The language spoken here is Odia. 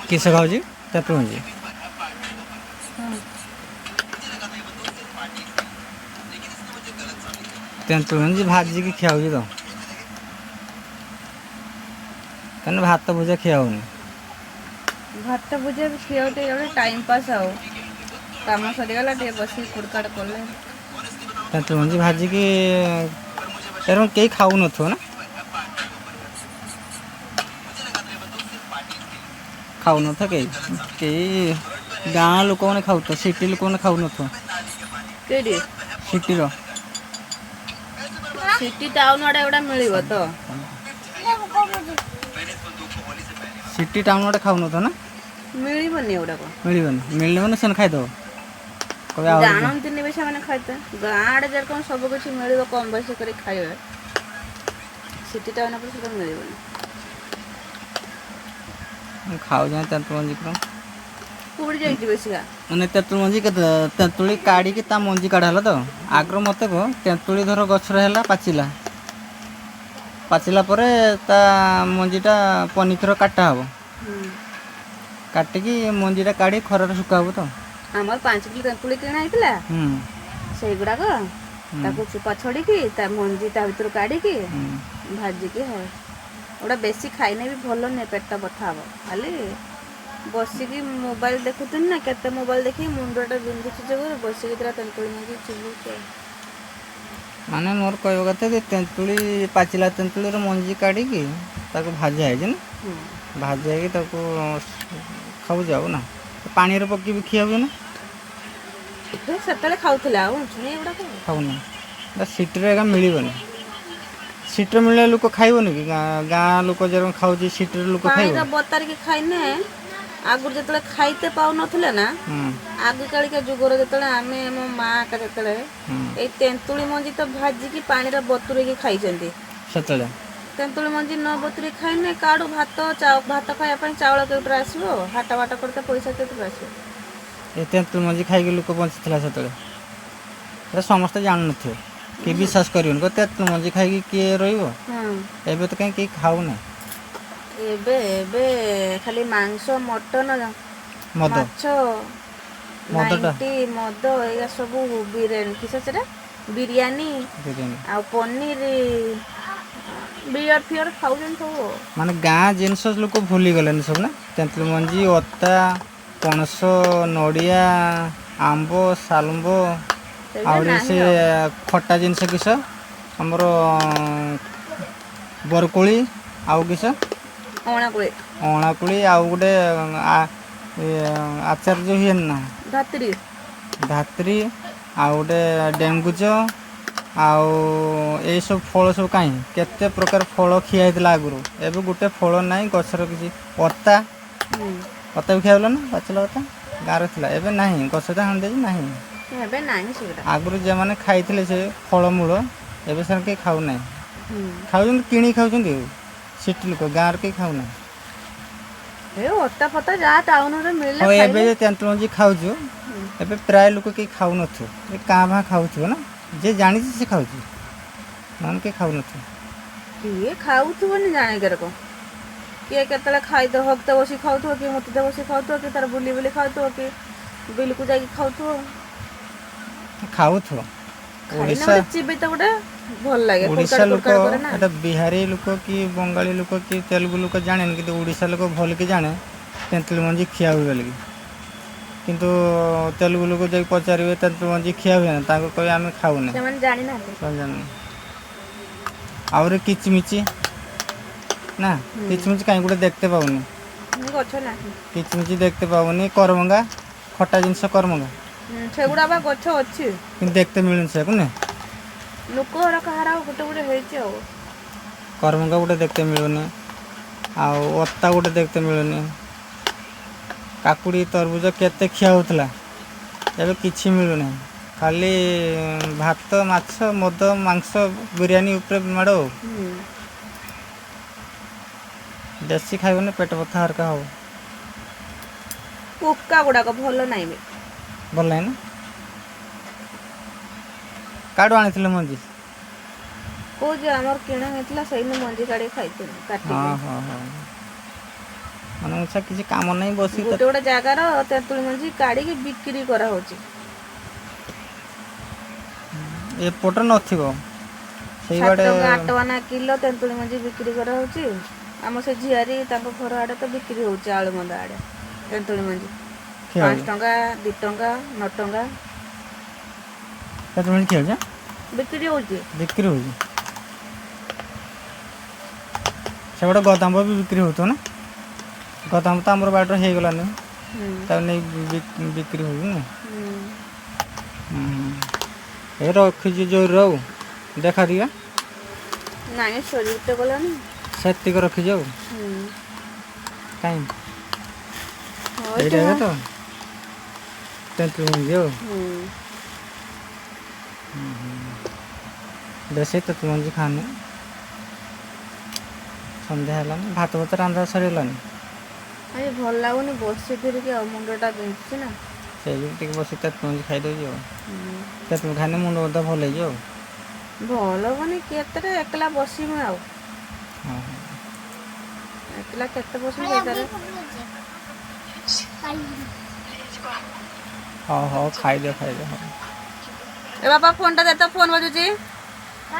କିସ ଖାଉଛି ତେନ୍ତୁଳି ମଞ୍ଜି। ହଁ। ତେନ୍ତୁଳି ମଞ୍ଜି ଭାଜିକି ଖିଆ ହଉଛି ତ। କାହିଁକିନା ଭାତ ଭୁଜା ଖିଆ ହଉନି। ଭାତ ଭୁଜା ବି ଖିଆ ଗୋଟେ ଟାଇମ ପାସ୍ ଆଉ। କାମ ସରିଗଲା ଟିକେ ବସିକି କୁଡ଼କାଡ଼ କଲେ। ତେନ୍ତୁଳି ମଞ୍ଜି ଭାଜିକି ଏର କେହି ଖାଉନଥିବ ନା? ଖାଉନଥ କେହି କେହି ଗାଁ ଲୋକମାନେ ଖାଉଥ ସିଟି ଲୋକମାନେ ଖାଉନଥିବ। କେଇଠି? ସିଟିର। ସିଟି ଟାଉନ ଆଡେ ଏଗୁଡା ମିଳିବ ତ? ସିଟି ଟାଉନ ଆଡେ ଖାଉନଥିବ ନା? ମିଳିବନି ଏଗୁଡାକ। ମିଳିବନି, ମିଳିଲେ ମାନେ ସେନ ଖାଇଦବ। କହିବେ ଆହୁରି ଦେ। ଜାଣନ୍ତିନି ବି ସେମାନେ ଖାଇତେ ଗାଁ ଆଡେ ଯେରକମ ସବୁ କିଛି ମିଳିବ କମ ପଇସା କରି ଖାଇବେ। ସିଟି ଟାଉନ ଉପରେ ସେଟା ମିଳିବନି। ଖାଉଛନ୍ତି ତେନ୍ତୁଳି ମଞ୍ଜି ପୁରା। ପୋଡି ଯାଇଛି ବେଶିକା। ମାନେ ତେନ୍ତୁଳି ମଞ୍ଜି କେତେ ତେନ୍ତୁଳି କାଢିକି ତା ମଞ୍ଜି କାଢା ହେଲା ତ? ହଁ। ଆଗରୁ ମୋତେ କୁହ ତେନ୍ତୁଳି ଧର ଗଛରେ ହେଲା ପାଚିଲା। ପାଚିଲା ପରେ ତା ମଞ୍ଜିଟା ପନିକିରେ କାଟା ହେବ। ହୁଁ। କାଟିକି ମଞ୍ଜିଟା କାଢ଼ି ଖରାରେ ଶୁଖା ହବ ତ? ଆମର 5 କିଲୋ ତେନ୍ତୁଳି କିଣା ହେଇଥିଲା। ହୁଁ। ସେଇଗୁଡାକ ହୁଁ ତାକୁ ଚୁପା ଛଡିକି ତା ମଞ୍ଜି ତା ଭିତରୁ କାଢିକି ହୁଁ ଭାଜିକି ହଏ। ଗୋଟା ବେଶୀ ଖାଇନେ ବି ଭଲ ନୁହେଁ ପେଟ ବଥା ହବ। ଖାଲି ବସିକି ମୋବାଇଲ ଦେଖୁଥିନି ନା କେତେ ମୋବାଇଲ ଦେଖିକି ମୁଣ୍ଡ ଟା ବିନ୍ଧୁଛି ଯେ ବସିକି ଥିଲା ତେନ୍ତୁଳି ମଞ୍ଜି ଚିବୋଉଛି ଆଉ। ମାନେ ମୋର କହିବା କଥା ଯେ ତେନ୍ତୁଳି ପାଚିଲା ତେନ୍ତୁଳିର ମଞ୍ଜି କାଢ଼ିକି ତାକୁ ଭାଜା ହେଇଛି ନା? ହୁଁ। ଭାଜା ହେଇକି ତାକୁ ଖାଉଛୁ ଆଉ ନା ପାଣିରେ ପକେଇବି ଖିଆ ହୁଏ ନା? ହେ ସେତେବେଳେ ଖାଉଥିଲେ ଆଉ ଛୁଇଁ ଏଗୁଡାକ। ଖାଉନି ସିଟିରେ ଏକା ମିଳିବନି। ସିଟିରେ ମିଳିଲେ ଲୋକ ଖାଇବନି କି ଗାଁ ଗାଁ ଲୋକ ଯେରକମ ଖାଉଛି ସିଟିର ଲୋକ ପାଣିର ଖାଇବ? ବତାରିକି ଖାଇନେ ଆଗରୁ ଯେତେବେଳେ ଖାଇତେ ପାଉନଥିଲେ ନା ହୁଁ ଆଗ କାଳିକା ଯୁଗର ଯେତେବେଳେ ଆମେ ଆମ ମା ଆକା ଯେତେବେଳେ ହୁଁ ଏଇ ତେନ୍ତୁଳି ମଞ୍ଜି ତ ଭାଜିକି ପାଣିରେ ବତୁରେଇକି ଖାଇଛନ୍ତି। ସେତେବେଳେ ତେନ୍ତୁଳି ମଞ୍ଜି ନ ବତୁରେଇ ଖାଇନେ କାଡୁ ଭାତ ଭାତ ଖାଇବା ପାଇଁ ଚାଉଳ କେଉଁଠୁ ଆସିବ ହାଟ ବାଟ କରିତେ ପଇସା କେଉଁଠୁ ଆସିବ? ଏ ତେନ୍ତୁଳି ମଞ୍ଜି ଖାଇକି ଲୋକ ବଞ୍ଚିଥିଲା ସେତେବେଳେ। ସେଟା ସମସ୍ତେ ଜାଣୁନଥିବେ କି ବିଶ୍ୱାସ କରିବେନି, କହିବେ ତେନ୍ତୁଳି ମଞ୍ଜି ଖାଇକି କିଏ ରହିବ? ହଁ। ଏବେ ତ କାହିଁ କେହି ଖାଉନାହିଁ। ଏବେ ଏବେ ଖାଲି ମାଂସ ମଟନ ମଦ ମାଛ ମଦଟା ନାଇଟି ମଦ ଏଇଆ ସବୁ ବିରିୟାନୀ କିସ ସେଟା ବିରିୟାନୀ ବିରିୟାନୀ ଆଉ ପନିର ବିୟର ଫିୟର ଖାଉଛନ୍ତି ସବୁ ଆଉ। ମାନେ ଗାଁ ଜିନିଷ ଲୋକ ଭୁଲି ଗଲେଣି ସବୁ ନା? ତେନ୍ତୁଳି ମଞ୍ଜି, ଅତା, ପଣସ, ନଡ଼ିଆ, ଆମ୍ବ, ସାଲମ୍ବ ସେଇଟା ଆହୁରି ନାହିଁ ସେ ଆଉ। ଖଟା ଜିନିଷ କିସ ଆମର ବରକୋଳି ଆଉ କିସ? ଅଁଳା କୋଳି। ଅଁଳାକୋଳି ଆଉ ଗୋଟେ ଆ ଆଚାର ଯେଉଁ ହୁଏନି ନା? ଧାତ୍ରୀ। ଧାତ୍ରୀ ଆଉ ଗୋଟେ ଡେଙ୍ଗୁଚ ଆଉ ଏଇସବୁ ଫଳ ସବୁ କାହିଁ କେତେ ପ୍ରକାର ଫଳ ଖିଆ ହେଇଥିଲା ଆଗରୁ, ଏବେ ଗୋଟେ ଫଳ ନାହିଁ ଗଛର କିଛି ଅତା। ହୁଁ। ଅତା ବି ଖିଆ ନା ପାଚିଲା ଅତା ଗାଁରେ ଥିଲା, ଏବେ ନାହିଁ, ଗଛ ତ ହାଣି ଦେଇଛି ନାହିଁ। ଏବେ ନାହିଁ ସେଗୁଡ଼ା। ଆଗରୁ ଯେଉଁମାନେ ଖାଇଥିଲେ ସେ ଫଳମୂଳ ଏବେ ସେମାନେ କେହି ଖାଉନାହିଁ। ହୁଁ। ଖାଉଛନ୍ତି, କିଣିକି ଖାଉଛନ୍ତି ଆଉ ସିଟି ଲୋକ, ଗାଁରେ କେହି ଖାଉନାହିଁ। ଏ ଅତା ଫତା ଯାହା ଟାଉନରେ ମିଳିଲା ହଉ ଏବେ ଖାଇଲେ। ଯେ ତେନ୍ତୁଳି ମଞ୍ଜି ଖାଉଛୁ ହୁଁ। ଏବେ ପ୍ରାୟ ଲୋକ କେହି ଖାଉନଥିବେ, ଏ କାଁ ଭାଁ ଖାଉଥିବ ନା, ଯିଏ ଜାଣିଛି ସେ ଖାଉଛି, ନହେଲେ କେହି ଖାଉନଥିବେ। କିଏ ଖାଉଥିବନି ଜାଣିକରକ କିଏ କେତେବେଳେ ଖାଇଦ ହଗତେ ବସି ଖାଉଥିବ, କିଏ ମୁତିତେ ବସି ଖାଉଥିବ, କିଏ ତାର ବୁଲି ବୁଲି ଖାଉଥିବ, କିଏ ବିଲକୁ ଯାଇକି ଖାଉଥିବ। ଖାଉଥିବ। ଖାଇଲେ ଓଡ଼ିଶା ଗୋଟେ ଚିବି ତ ଗୋଟେ ଭଲ ଲାଗେ ଓଡ଼ିଶା କୁଡ଼କାଡ଼ ଲୋକ କୁଡ଼କାଡ଼ କରେ ନା। ଏଟା ବିହାରୀ ଲୋକ କି ବଙ୍ଗାଳୀ ଲୋକ କି ତେଲୁଗୁ ଲୋକ ଜାଣେନି, କିନ୍ତୁ ଓଡ଼ିଶା ଲୋକ ଭଲକି ଜାଣେ ତେନ୍ତୁଳି ମଞ୍ଜି ଖିଆ ହୁଏ ବୋଲିକି। କିନ୍ତୁ ତେଲୁଗୁ ଲୋକ ଯାଇକି ପଚାରିବେ ତେନ୍ତୁଳି ମଞ୍ଜି ଖିଆ ହୁଏ ନା, ତାଙ୍କୁ କହିବେ ଆମେ ଖାଉନି। ସେମାନେ ଜାଣିନାହାନ୍ତି। ସେମାନେ ଜାଣିନି। ଆହୁରି କିଚମିଚି ନା? ହୁଁ। କିଚମିଚି କାହିଁ ଗୋଟେ ଦେଖତେ ପାଉନି। ଗଛ ନାହିଁ। କିଚମିଚି ଦେଖତେ ପାଉନି। କରମଙ୍ଗା, ଖଟା ଜିନିଷ କରମଙ୍ଗା। ହୁଁ, ସେଗୁଡା ବା ଗଛ ଅଛି। କିନ୍ତୁ ଦେଖତେ ମିଳୁନି ସେକୁ ନା। ଲୋକ ଘର କାହାର ଆଉ ଗୋଟେ ଗୋଟେ ହେଇଛି ଆଉ। କରମଙ୍ଗା ଗୋଟେ ଦେଖତେ ମିଳୁନି, ଆଉ ଅତା ଗୋଟେ ଦେଖତେ ମିଳୁନି। କାକୁଡ଼ି ତରଭୁଜ କେତେ ଖିଆ ହେଉଥିଲା, ଏବେ କିଛି ମିଳୁନାହିଁ। ଖାଲି ଭାତ, ମାଛ, ମଦ, ମାଂସ, ବିରିୟାନୀ ଉପରେ ମାଡ଼ ଆଉ। ହୁଁ। ଦେଶୀ ଖାଇବନି ପେଟ ବଥା ହରକା ହବ। ପୋକା ଗୁଡାକ ଭଲ ନାହିଁ ବି। ଭଲ ନାହିଁ ନା? କାଠୁ ଆଣିଥିଲେ ମଞ୍ଜି? କୋଉ ଯେ ଆମର କିଣା ହେଇଥିଲା, ସେଇନୁ ମଞ୍ଜି କାଢିକି ଖାଇଥିଲୁ ହଁ କାଟିକି। ହଁ ହଁ। ମାନେ ଇଚ୍ଛା କିଛି କାମ ନାହିଁ ବସିକି। ଗୋଟେ ଗୋଟେ ଜାଗାର ତେନ୍ତୁଳି ମଞ୍ଜି କାଢିକି ବିକ୍ରି କରାହଉଛି। ଏପଟରେ ନଥିବ। ସେଇ ସାତ ବାଟେ ଟଙ୍କା ଆଠ ଟଙ୍କା ନା କିଲୋ ତେନ୍ତୁଳି ମଞ୍ଜି ବିକ୍ରି କରାହଉଛି। ଆମ ସେ ଝିଆରୀ ତାଙ୍କ ଘର ଆଡେ ତ ବିକ୍ରି ହଉଛି, ଆଳୁମନ୍ଦା ଆଡେ ତେନ୍ତୁଳି ମଞ୍ଜି ଖିଆ 5 ହଉଛି। ଟଙ୍କା, 2 ଟଙ୍କା, 9 ଟଙ୍କା। ତେନ୍ତୁଳି ମଞ୍ଜି ଖିଆ ହଉଛି? ବିକ୍ରି ହଉଛି। ବିକ୍ରି ହଉଛି ସେପଟେ। ଗଦାମ ବି ବିକ୍ରି ହଉଥିବ ନା? ଗଦାମ ତ ଆମର ବାଡ଼ିରେ ହେଇଗଲାନି, ତାକୁ ନେଇ ବିକ୍ରି ହଉଛି ନା? ହୁଁ। ଏ ରଖିଛି ଜୋରରେ, ଆଉ ଦେଖା ଦିଅ। ନାଇଁ, ସରି ତ ଗଲାଣି। ସେତିକି ରଖିଛି ଆଉ। କାଇଁ? ହଁ। ଏଇଟା ତ ତେନ୍ତୁଳି ମଞ୍ଜି ଆଉ। ବେଶୀ ତେନ୍ତୁଳି ମଞ୍ଜି ଖାଆନି। ସନ୍ଧ୍ୟା ହେଲାନି, ଭାତ ଭାତ ରାନ୍ଧା ସରିଗଲାନି। ଆଜି ଭଲ ଲାଗୁନି ବସିଥିରିକି, ଆଉ ମୁଣ୍ଡଟା ବିନ୍ଧୁଛି ନା। ସେଇ ଯୋଗୁଁ ଟିକେ ବସି ତେନ୍ତୁଳି ମଞ୍ଜି ଖାଇଦେଉଛି ଆଉ। ତେନ୍ତୁଳି ଖାଇଲେ ମୁଣ୍ଡ ମଧ୍ୟ ଭଲ ହେଇଯିବ ଆଉ। ଭଲ ମାନେ କେତେଟା ଏକଲା ବସିମୁ ଆଉ। ହଁ। ଏକଲା କେତେ ବସିମୁ ସେଇଟାରେ। ହଉ ହଉ, ଖାଇଦିଅ ଖାଇଦିଅ, ହଉ। ଏ ବାପା, ଫୋନଟା ଦେ ତ, ଫୋନ ବାଜୁଛି।